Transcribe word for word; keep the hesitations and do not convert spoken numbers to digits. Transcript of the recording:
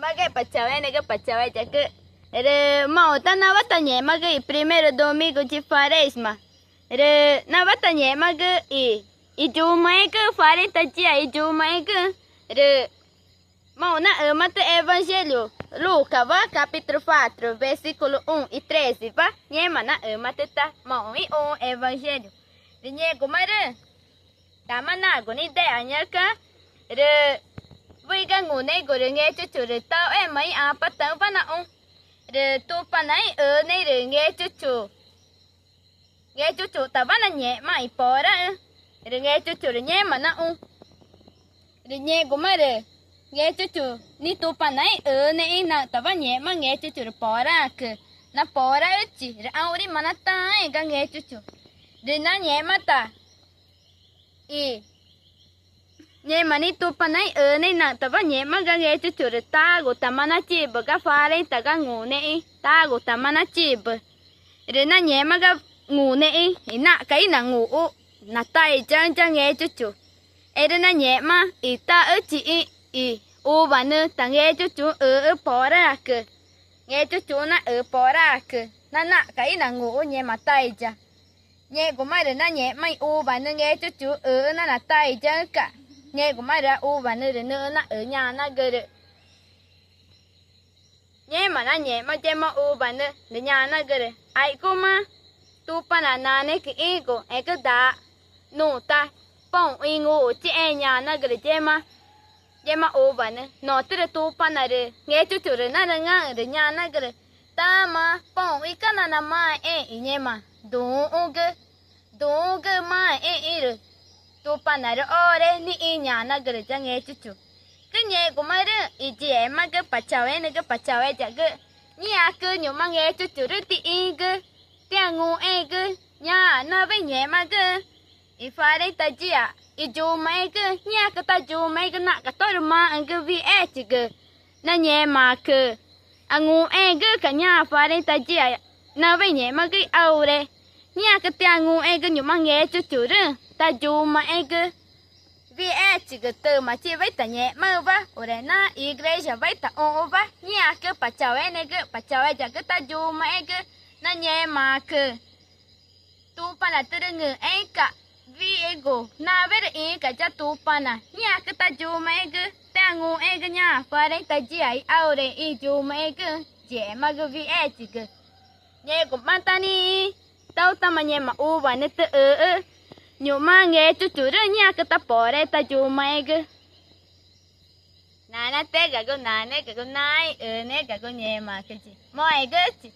Magü, Pa Chaueneẽgü, Pa Chaueyagü. Rü moxü̃ tá nawa tangẽxmagü i primeiro domingo de Quaresma. Rü nawa tangẽxmagü i iyumüxẽgü, quarenta dia iyumüxẽgü. Rü moxü̃ naxümatü Evangelho Lucawa, capítulo quatro, versículo um e trezewa. Ngẽma naxümatü tá moxü̃ ixũ Evangelho. Rü ngẽxgumarüü̃ tama nagu nidexa nhaü̃caꞌ. Rü wüxi ga ngunexü̃gu rü Ngechuchu rü taxúema íxãpataü̃wa naxũ. Rü Tupanaãẽ i Üünexü̃ rü Ngechuchu, Ngechuchuxtawa nangẽxma i poraxü̃. Rü Ngechuchu rü ngẽ́ma naxũ. Rü ngẽxguma rü Ngechuchu ni Tupanaãẽ i Üünexü̃ naxü̃tawa ngẽxma Ngechuchu rü poraãcü na poraxüchi rü ãũrima nataãẽ ga Ngechuchu. Rü nangẽxma ta i ngẽma ni Tupanaãẽ i Üünexü̃ naxü̃tawa ngẽxma ga Ngechuchu rü tagutama nachibü ga quarenta ga ngunexü̃, tagutama nachibü. Rü nangẽxma ga ngunexü̃ i naxca̱x ínanguxü̃ nataiyaü̃ ya Ngechuchu. Erü nangẽxma i taxüchixü̃ i uwanü ta Ngechuchuxü̃ üxü̃ poraãcü, Ngechuchuxü̃ naxü poraãcü na naxca̱x ínanguxü̃ ngẽma taiya. Ngẽxguma rü nangẽxma i uwanü Ngechuchuxü̃ üxü̃ na nataiyaü̃caꞌ. Ngẽxguma rü uwanü rü nüxü̃ naxü ñanagürü. Ngẽ́ma nangẽxma yema uwanü rü ñanagürü: Aixcuma Tupana Nanecüxü̃gu, ẽcü daa nu ta poxü̃ inguxuchixẽẽ, ñanagürü yema, yema uwanü. Notürü Tupana rü Ngechuchu rü narüngãxü̃ rü ñanagürü: Tama poxü̃ ica nanamaxẽxü̃ i ngẽma duü̃xü̃gü, duü̃xü̃gü maxẽxü̃ i rü Tupanaãrü ore nixĩ, ñanagürü ya Ngechuchu. Rü ngẽxgumarüü̃ i yixemagü, Pa Chaueneẽgü, Pa Chaueyagü, ngĩãcü ñu̱xma Ngechuchurüü̃ tixĩgü, tianguxẽẽgü, ñaã nawa ingẽxmagüxü̃ i quarenta dia iyumüxẽgüxü̃, ngĩãcü tayumüxẽgü naxca̱x tórü maxü̃gü wüxichigü na ngẽmaãcü anguxẽẽgüxü̃ca̱x ñaã quarenta dia nawa ingẽxmagüxü̃ i aure. Ngĩãcü tianguxẽẽgü ñu̱xma Ngechuchurüü̃ tayumüxẽgü wüxichigü tümachiü̃wa ítangẽxmaxü̃wa rü na igrejawa ítaxũxü̃wa. Ngĩãcü Pa Chaueneẽgü, Pa Chaueyagü, tayumüxẽgü na ngẽmaãcü Tupana tüxü̃ rüngü̃xẽẽxü̃ca̱x wüxigu nawe rüxĩxü̃ca̱x ya Tupana. Ngĩãcü tayumüxẽgü, tianguxẽẽgü ñaã quarenta dia i aure iyumüxẽgüxü̃ yixemagü wüxichigü. Ngẽxguma tá nixĩ i taxũtáma ngẽma uwanü tüxü̃ üxü̃ ñu̱xma Ngechuchurüü̃, ngĩãcü tapore tayumüxẽgü. Nanatüégagu, Naneégagu, Naãẽ i Üüneégagu, ngẽmaãcü yimöxẽgüxüchi.